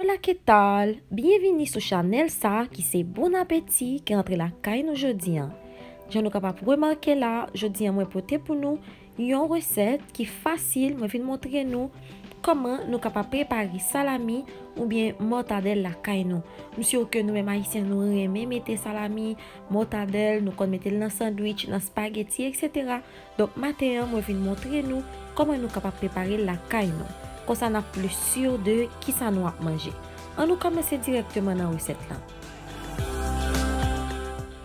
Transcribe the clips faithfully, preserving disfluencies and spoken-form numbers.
Hola, ¿qué tal? Byenvini sou chanèl sa ki se Bon Apeti ki rantre lakay nou jodi an. Jan nou kapab remake la, jodi an mwen pote pou nou yon resèt ki fasil, mwen vin montre nou kòman nou kapab prepare salami oubyen mòtadèl lakay nou. M si ke nou menm Ayisyen nou renmen mete salami, mòtadèl, nou konn mete l nan sandwich, nan spageti, etsetera. Donk maten an, mwen vin montre nou kòman nou kapab prepare l lakay nou. Konsa n ap plis si de kisa nou ap manje. Ann nou kòmanse dirèkteman nan resèt lan.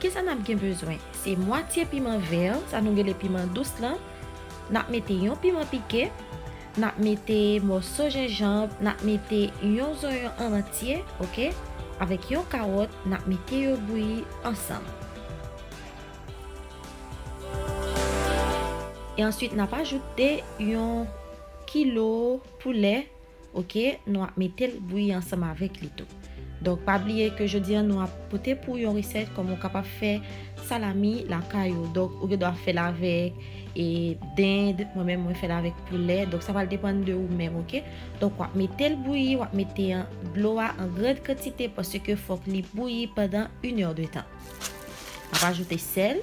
Kisa n ap gen bezwen? Se mwatye piman vè, sa nou rele piman dous lan. N ap mete yon piman pike, n ap mete mòso jenjanm, n ap mete yon zonyon an antye, oke? Avèk yon kawòt, n ap mete yo bouyi ansanm. E answit, n ap ajoute yon kilo poulè, oke, nou ap mete l bouyi ansanm avèk li tou. Donk, pa bliye ke jodi an nou ap pote pou yon resèt kòman w kapab fè salami lakay ou. Donk, ou gen dwa fè l avèk, e, dend, mwen menm, mwen fè l avèk poulè. Donk, sa pral depann de ou menm, oke? Donk, w ap mete l bouyi, w ap mete an, dlo a an gran kantite paske fòk li bouyi pandan inèdtan. N ap ajoute sèl,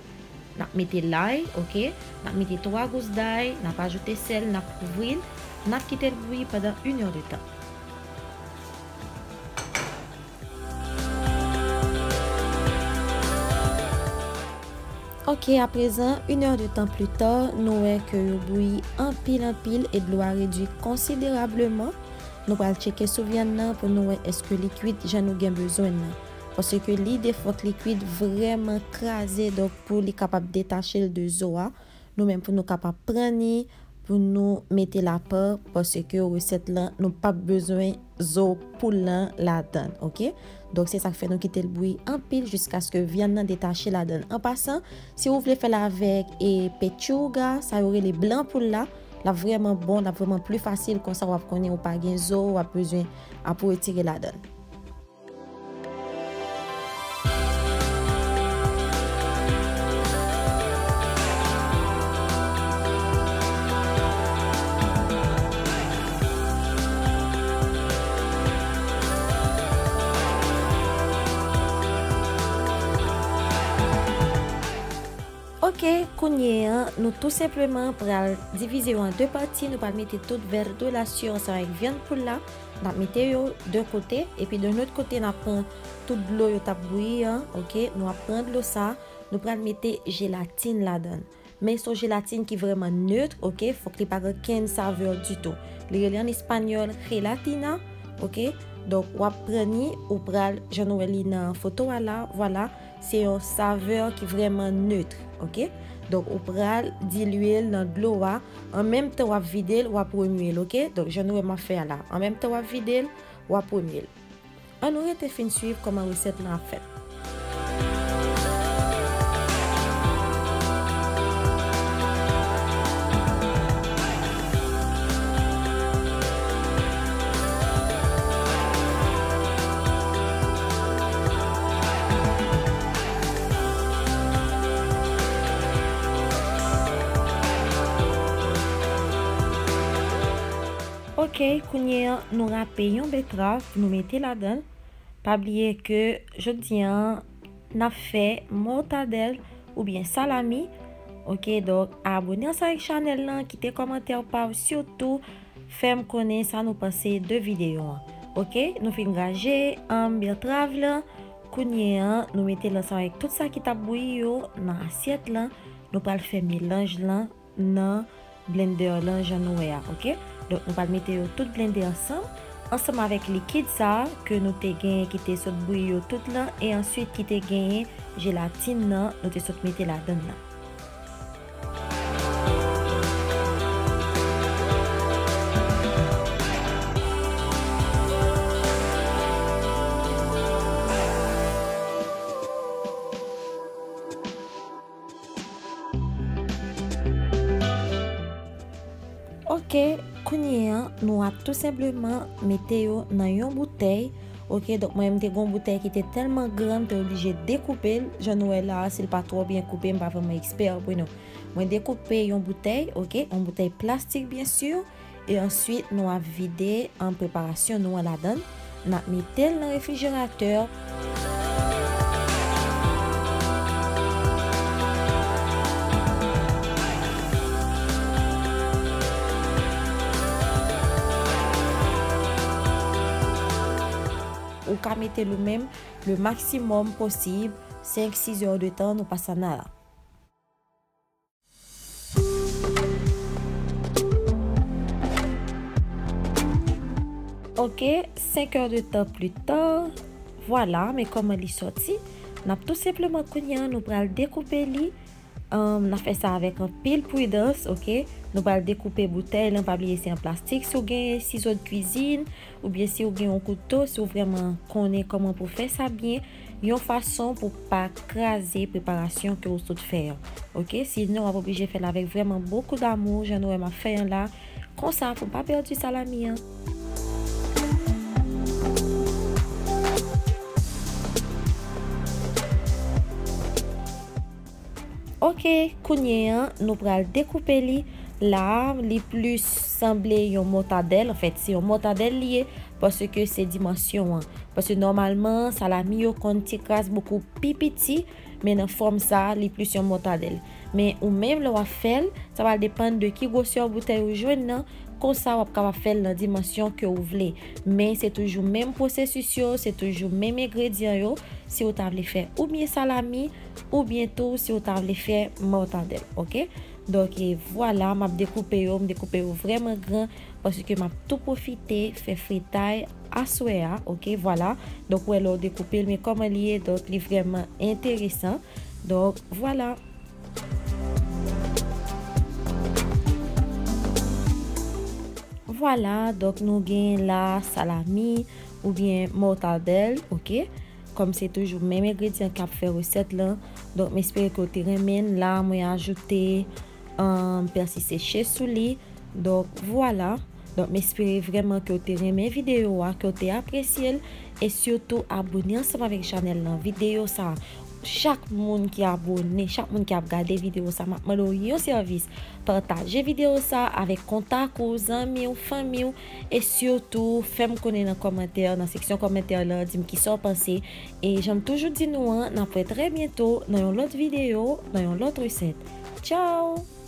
n ap mete lay, oke? N ap mete twa gous lay, n ap ajoute sèl, n ap kouvri l, n ap kite l bouyi pandan inèdtan. Oke, aprezan, inèdtan pli ta, nou wè ke yo bouyi anpil, anpil, e dlo a redui konsiderableman. Nou pral tcheke sou vyann nan pou nou wè èske li kwit jan nou gen bezwen nan. Paske lide fòk li kwit vrèman kraze, donk pou li kapab detache l de zo a, nou menm pou nou kapab pran ni, pou nou mete l apa, paske resèt lan, nou p ap bezwen zo poul lan ladan l, oke? Donk, se sa k fè nou kite l bouyi anpil jiskaske vyann nan detache ladan l. An pasan, si w vle fè l avèk, e, pechuga, sa yo rele blan poul la, l ap vrèman bon, l ap vrèman pli fasil, konsa w ap konnen ou pa gen zo, w ap bezwen ap retire ladan l. Oke, kounye an, nou tou senpleman pral divize yo an de pati. Nou pral mete tout verdura yo ansanm avèk vyann poul la. N ap mete yo de kote, epi de lòt kote, n ap pran tout dlo yo t ap bouyi an, oke? Nou ap pran dlo sa, nou pral mete jelatin ladan l. Men se yon jelatin ki vrèman nèt, oke? Fòk li pa gen kenn savè ditou. Li rele an espanyòl gelatina, oke? Donk, w ap pran ni, ou pral, jan nou wè li nan foto a la, vwala, se yon savè ki vrèman nèt, oke? Donk, ou pral dilye l nan dlo a, an menm tan w ap vide l, w ap remye l, oke? Donk, jan nou wè m ap fè a la. An menm tan w ap vide l, w ap remye l. Ann nou rete fin swiv kòman resèt lan ap fèt. Oke, kounye an, nou rape yon betrav pou nou mete ladan l. Pa bliye ke jodi an, n ap fè mòtadèl oubyen salami. Oke, donk, abòne ansanm avèk chanèl lan, kite kòmantè pa w, sitou fè m konnen sa nou panse de videyo an. Oke, nou fin graje, ann, betrav lan. Kounye an, nou mete l ansanm avèk tout sa ki t ap bouyi yo nan asyèt lan. Nou pral fè melanj lan nan blender lan jan nou wè a, oke? Donk, nou pral mete yo tout blende ansanm, ansanm avèk likid sa a ke nou te genyen ki te sot bouyi yo tout lan, e answit ki te genyen jelatin nan, nou te sot mete ladan l lan. Oke, kounye an, nou ap tou senpleman mete yo nan yon boutèy. Oke, donk mwen menm te gen yon boutèy ki te tèlman gran, m te oblije dekoupe l. Jan nou wè la a, si l pa twò byen koupe, m pa vrèman ekspè, wi non. Mwen dekoupe yon boutèy, oke, yon boutèy plastik, byen si. E answit, nou ap vide an preparasyon nou an ladan l. N ap mete l nan refrijeratè. Ou ka mete l ou menm le maksimòm posib, senk, sis è de tan, nou pa sa nada. Ok, senk è de tan pli ta, vwala, men kòman li sòti. N ap tou senpleman kounye a, nou pral dekoupe li. Ahn, n ap fè sa avèk anpil pridans, ok? Nou pral dekoupe boutèy lan, pa bliye se an plastik. Si w gen sizo de kwizin, oubyen si w gen yon kouto, si w vrèman konnen kòman pou fè sa byen, yon fason pou pa kraze preparasyon ke w sot fè an. Ok? Sinon, w ap oblije fè l avèk vrèman bokou damou, jan nou wè m ap fè an la. Konsa, pou m pa pèdi salami an. Ok, kounye an, nou pral dekoupe li. La a, li plis sanble yon mòtadèl. Anfèt, se yon mòtadèl li ye, paske se dimansyon an. Paske nòmalman, salami yo konn ti kras bokou pi piti, men nan fòm sa a, li plis yon mòtadèl. Men ou menm, lè w ap fè l, sa va depann de ki gwosè boutèy ou jwenn nan. Konsa, w ap kapab fè l nan dimansyon ke w vle. Men se toujou menm pwosesis yo, se toujou menm engredyan yo. Si w ta vle fè oubyen salami, oubyen tou si w ta vle fè mòtadèl, ok? Donk, e vwala, m ap dekoupe yo, m dekoupe yo vrèman gran, paske m ap tou pwofite fè fritay aswè a, ok? Vwala. Donk, ou wè lè w dekoupe l, men kòman li ye, donk, li vrèman enteresan. Donk, vwala. Vwala, donk, nou gen la salami oubyen mòtadèl, ok? Kòm se toujou menm engredyan k ap fè resèt lan. Donk, m espere ke w te renmen l. La, mwen ajoute, ahn, pèsi seche sou li. Donk, vwala. Donk, m espere vrèman ke w te renmen videyo a, ke w te apresye l. E sitou, abòne ansanm avèk chanèl lan. Videyo sa, chak moun ki abòne, chak moun ki ap gade videyo sa, m ap mande w yon sèvis. Pataje videyo sa avèk kontak ou, zanmi w, fanmi w. E sitou, fè m konnen nan kòmantè, nan seksyon kòmantè lan, di m kisa w panse. E jan m toujou di nou an, n ap wè trè byento nan yon lòt videyo, nan yon lòt resèt. Tchao!